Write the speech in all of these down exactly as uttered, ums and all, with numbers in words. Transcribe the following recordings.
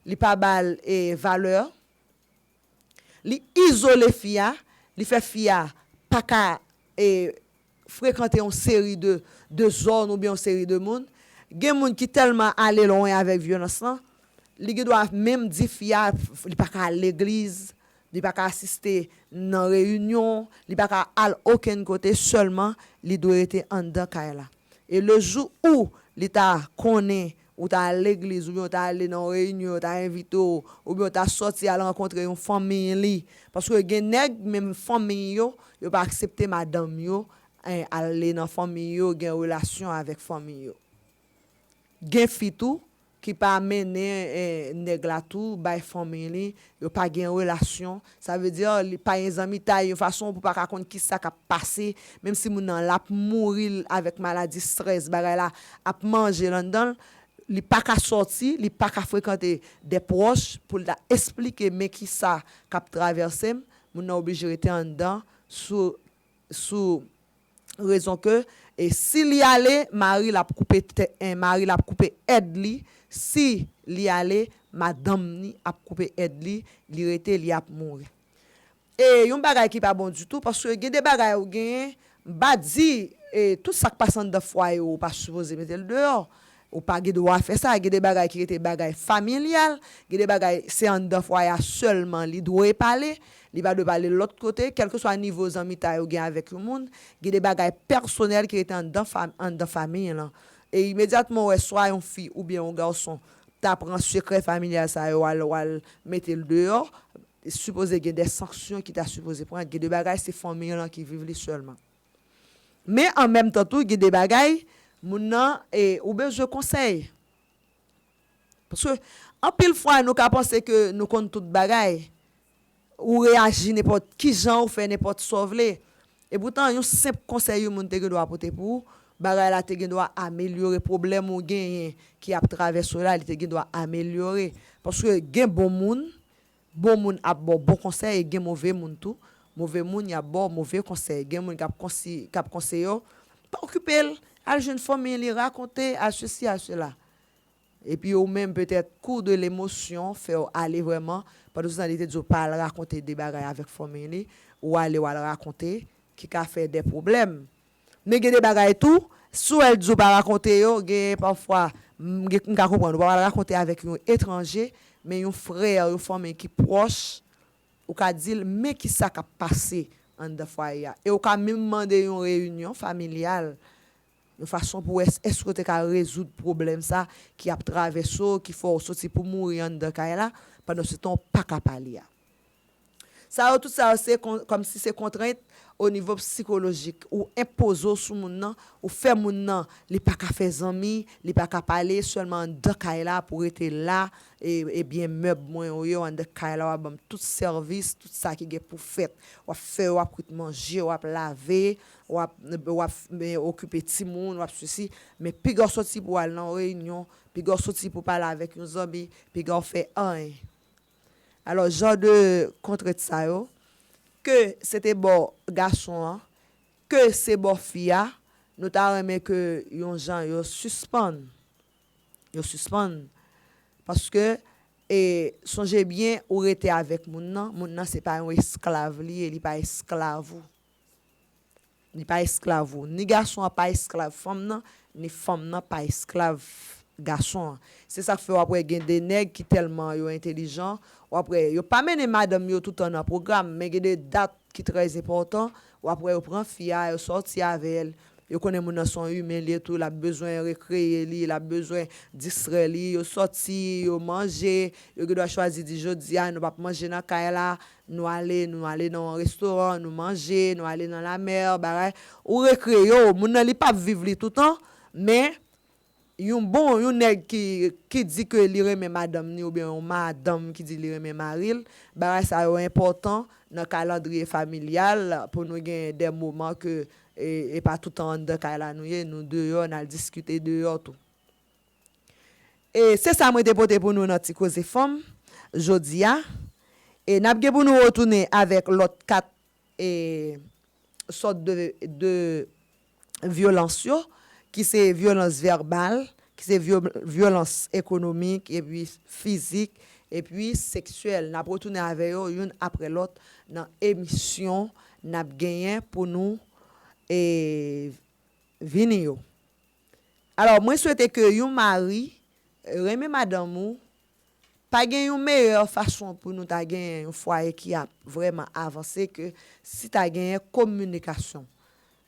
li pa ba l e valè, li izole fi a, li fè fi a pa ka e frekante yon seri de de zòn oubyen yon seri de moun. Gen moun ki tèlman ale lwen avèk vyolans lan, li gen dwa menm di fi a li pa ka al legliz, li pa ka asiste nan reyinyon, li pa ka al okenn kote, sèlman li dwe rete anndan kay la. E le jou ou li ta konnen ou ta al legliz oubyen ou ta ale nan yon reyinyon, yo ta envite w, oubyen ou ta sòti al rankontre yon fanmiy li. Paske gen nèg, menm fanmiy yo, yo pa aksepte madanm yo eh, ale nan fanmiy yo, gen relasyon avèk fanmiy yo. Gen fi tou ki pa mennen eh, nèg la tou bay fanmiy li, yo pa gen relasyon. Sa vle di li pa gen zanmitay, yon fason pou pa ka konn kisa k ap pase, menm si moun nan l ap mouri avèk maladi, strès, bagay la ap manje l anndan l, li pa ka sòti, li pa ka frekante de pwòch pou l ta esplike men kisa k ap travèse m, moun nan oblije rete anndan sou sou rezon ke e si li ale, mari l ap koupe tè- en, mari l ap koupe èd li, si li ale, madanm ni ap koupe èd li, li rete, li ap mouri. E yon bagay ki pa bon ditou, paske gen de bagay ou genyen, m pa di e, tout sa k pase anndan fwaye ou pa sipoze mete l deyò. Ou pa gen dwa fè sa. Gen de bagay ki rete bagay familyal, gen de bagay se anndan fwaye a sèlman li dwe pale, li pa dwe pale lòt kote, kèlkeswa nivo zanmitay ou gen avèk yon moun, gen de bagay pèsonèl ki rete anndan fam, anndan fanmi lan. E imedyatman ou wè swa yon fi oubyen yon gason ta pran sekrè familyal sa yo, w al, w al mete l deyò, sipoze gen de sanksyon ki ta sipoze pran. Gen de bagay se fanmi lan ki viv li sèlman. Men an menm tan tou, gen de bagay, moun nan, e, ou bezwen konsèy. Paske anpil fwa, nou ka panse ke nou konn tout bagay. Ou reyaji nenpòt kijan, ou fè nenpòt sa w vle. E poutan, yon senp konsèy yon moun te gen dwa pote pou ou, bagay la te gen dwa amelyore pwoblèm ou genyen ki ap travèse w la, li te gen dwa amelyore. Paske gen bon moun, bon moun ap ba w bon konsèy, e gen move moun tou. Move moun, y ap ba w move konsèy. Gen moun k ap konsi, k ap konseye w, pa okipe l, al jwenn fanmi li, rakonte, al sesi, al sela. Epi ou menm, petèt, kou de lemosyon fè w ale vrèman, pandan se tan li te di w pa al rakonte de bagay avèk fanmi li, ou ale w al rakonte, ki ka fè de pwoblèm. Men gen de bagay tou, si w wè l di w pa rakonte yo, gen pafwa, m, gen, m ka konprann, ou pa pral rakonte avèk yon etranje, men yon frè, yon fanmi ki pwòch, ou ka di l, men kisa k ap pase anndan fwaye a. E ou ka menm mande yon reyinyon familyal, yon fason pou wè èske w te ka rezoud pwoblèm sa ki ap travèse w, ki fè w soti pou mouri anndan kay la, pandan se tan w pa ka pale a. Sa yo, tout sa yo, se kon, kòmsi se kontrent o nivo sikolojik. Ou enpoze w sou moun nan, ou fè moun nan, li pa ka fè zanmi, li pa ka pale, sèlman anndan kay la pou rete la, e, ebyen, mèb mwen yo, yo anndan kay la, w ap ban m tout sèvis, tout sa ki gen pou fèt. W ap fè, w ap kwit manje, w ap lave, w ap, w ap, men, okipe timoun, w ap sesi. Men piga w soti pou w al nan yon reyinyon, piga w soti pou w pale avèk yon zanmi, piga w fè anyen. Alò, jan de kontrent sa yo, ke se te bò gason an, ke se bò fi a, nou ta renmen ke yon jan yo sispann. Yo sispann. Paske, e, sonje byen, ou rete avèk moun nan, moun nan se pa yon esklav li ye, li pa esklav ou. Li pa esklav ou. Ni gason an pa esklav fanm nan, ni fanm nan pa esklav gason an. Se sa k fè w ap wè gen de nèg ki tèlman yo entelijan, w ap wè yo pa mennen madanm yo toutan nan pwogram, men gen de dat ki trè enpòtan, w ap wè yo pran fi a, yo sòti avè l, yo konnen moun nan se yon imen li ye tou, l ap bezwen rekreye li, l ap bezwen distrè li, yo sòti, yo manje, yo gen dwa chwazi di jodi a nou p ap manje nan kay la, nou ale, nou ale nan yon restoran, nou manje, nou ale nan lamè, bagay. Ou rekreye w, moun nan li p ap viv li toutan, men yon bon, yon nèg ki, ki di ke li renmen madanm ni oubyen yon madanm ki di li renmen mari l, bagay sa yo enpòtan nan kalandriye familyal pou nou gen de moman ke e, e pa toutan anndan kay la nou ye, nou deyò, n al diskite deyò tou. E se sa mwen te pote pou nou nan Ti Koze Fanm jodi a. E n ap gen pou nou retounen avèk lòt kat e, sòt de, de vyolans yo, ki se vyolans vèbal, ki se vyo-, vyolans ekonomik, epi fizik, epi seksyèl. N ap retounen avè yo youn apre lòt nan emisyon n ap genyen pou nou, e, vini yo. Alò, mwen swete ke yon mari renmen madanm ou, pa gen yon meyè fason pou nou ta genyen yon fwaye ki ap vrèman avanse ke si ta genyen kominikasyon.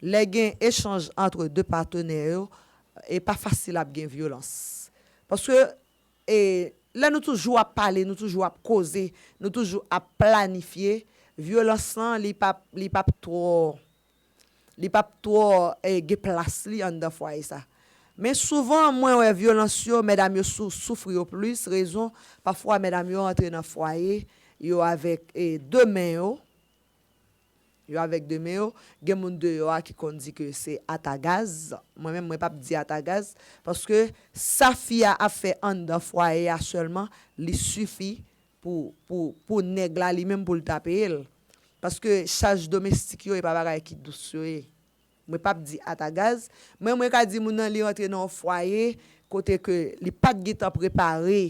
Lè gen echanj antre de patenè yo, e pa fasil ap gen vyolans. Paske, e, lè nou toujou ap pale, nou toujou ap koze, nou toujou ap planifye, vyolans lan, li p ap, li p ap twò, li p ap twò, e, gen plas li anndan fwaye sa. Men souvan, mwen wè vyolans yo, medam yo sou-, soufri yo plis, rezon, pafwa medam yo rantre nan fwaye, yo avèk, e, de men yo, yo avèk de men yo, gen moun deyò a ki konn di ke se atagaz, mwen menm, mwen p ap di atagaz, paske sa fi a ap fè anndan fwaye a sèlman, li sifi pou, pou, pou nèg la li menm pou l ta peye l. Paske chaj domestik yo, e pa bagay ki dous yo ye. Mwen p ap di atagaz, men mwen ka di moun nan li rantre nan yon fwaye kote ke li pa t gentan prepare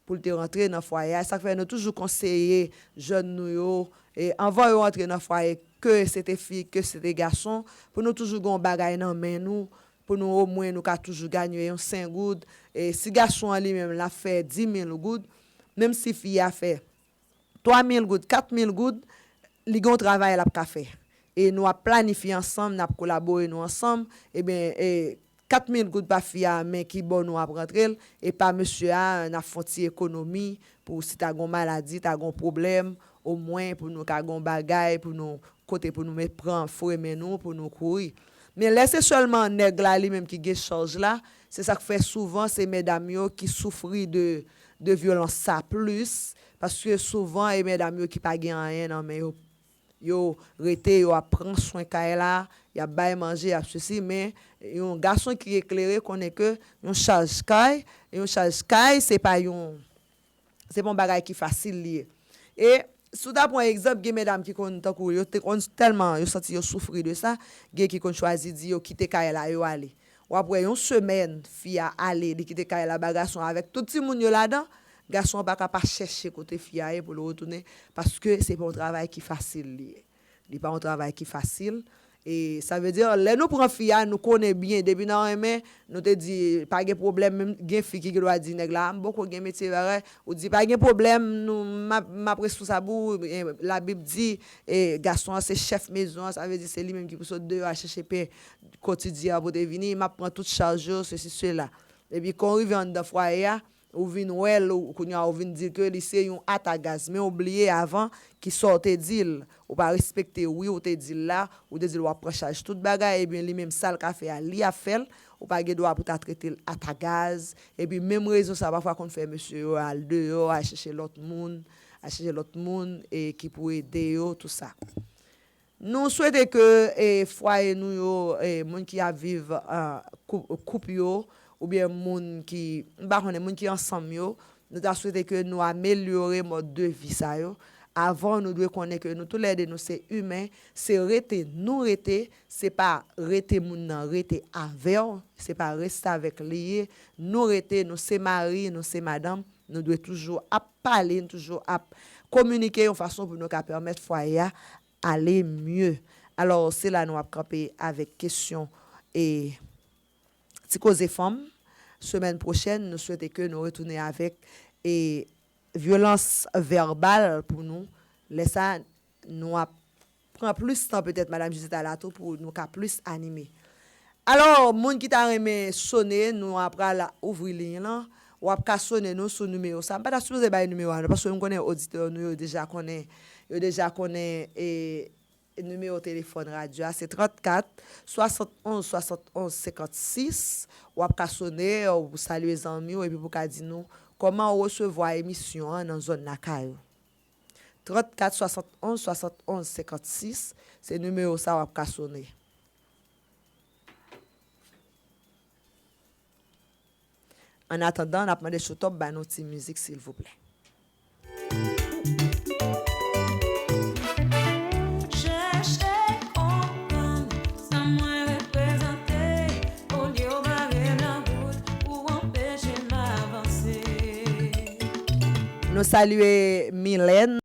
pou l te rantre nan fwaye a. Sa k fè nou toujou konseye jèn nou yo, e, anvan yo rantre nan fwaye, ke se te fi, ke se te gason, pou nou toujou gen yon bagay nan men nou, pou nou omwen nou ka toujou ganye yon senk goud. E si gason an li menm l ap fè di mil goud, menm si fi a fè twa mil goud, kat mil goud, li gen yon travay l ap ka fè. E nou ap planifye ansanm, n ap kolabore nou ansanm, ebyen, e, kat mil goud pa fi a, men ki bò nou ap rantre l, e pa mesye a, n ap fè yon ti ekonomi pou si ta gen yon maladi, ta gen yon pwoblèm, omwen pou nou ka gen yon bagay, pou nou, kote pou nou met pran fre men nou, pou nou kouri. Men lè se sèlman nèg la li menm ki gen chaj la, se sa k fè souvan se medam yo ki soufri de, de vyolans sa plis, paske souvan e medam yo ki pa gen anyen nan men yo. Yo rete, yo ap pran swen kay la, y ap bay manje, y ap sesi, men yon gason ki eklere konnen ke yon chaj kay, yon chaj kay, se pa yon, se pa yon bagay ki fasil li ye. E si w ta pran egzanp, gen medam ki konn, tankou yo te konn tèlman yo santi yo soufri de sa, gen ki konn chwazi di yo kite kay la, yo ale. W ap wè yon semèn, fi a ale, li kite kay la ba gason an avèk tout timoun yo ladan, gason an pa ka pa chèche kote fi a ye pou l retounen, paske se pa yon travay ki fasil li ye. Li pa yon travay ki fasil. E sa vle di, lè nou pran fi a, nou konnen byen, depi nan renmen, nou te di, pa gen pwoblèm, menm gen fi ki gen dwa di nèg la, "M poko gen metye bagay." Ou di, "Pa gen pwoblèm, nou, m ap, m ap responsab ou." E, Labib di, e, gason an se chèf mezon an, sa vle di se li menm ki pou sot deyò al chèche pen kotidyen an pou te vini, "M ap pran tout chaj yo, sesi, sela." Epi, kan w rive anndan fwaye a, ou vin wè l, ou, kounye a ou vin di l ke li se yon atagaz. Men ou bliye avan ki sa w te di l. Ou pa respekte wi ou te di l la, ou te di l w ap pran chaj tout bagay, ebyen li menm sa l ka fè a, li ap fè l. Ou pa gen dwa pou ta trete l atagaz. Epi menm rezon sa pafwa konn fè mesye yo al deyò, al chèche lòt moun, al chèche lòt moun, e ki pou ede yo, tou sa. Nou swete ke, e, fwaye nou yo, e, moun ki ap viv, a, kou-, koup yo, oubyen moun ki, m pa konnen, moun ki ansanm yo, nou ta swete ke nou amelyore mòd de vi sa yo. Avan, nou dwe konnen ke nou toulède nou se imen, se rete nou rete, se pa rete moun nan rete avè w, se pa restavèk li ye. Nou rete, nou se mari, nou se madanm, nou dwe toujou ap pale, nou toujou ap kominike yon fason pou nou ka pèmèt fwaye a ale mye. Alò, se la nou ap kanpe avèk kesyon e ti koze fanm. Semèn pwochèn, nou swete ke nou retounen avèk e vyolans vèbal pou nou. Lè sa, nou ap pran plis tan petèt, Madam Judith Alato, pou nou ka plis anime. Alò, moun ki ta renmen sone, nou a pral ouvri liy lan. W ap ka sone nou sou nimewo sa. M pa ta sipoze bay nimewo a, non, paske m konnen oditè nou yo deja konnen, yo deja konnen, e, nimewo telefòn radyo a, se trannkat, swasannonz, swasannonz, senkannsis. W ap ka sone, ou salye zanmi w, epi pou ka di nou kòman w resevwa emisyon an nan zòn lakay ou. Trannkat, swasannonz, swasannonz, senkannsis, se nimewo sa w ap ka sone. Annatandan, n ap mande Showtop ba nou ti mizik, silvouplè. Chèche konprann sa mwen reprezante, olye w bare nan wout ou an Nou salye Milèn.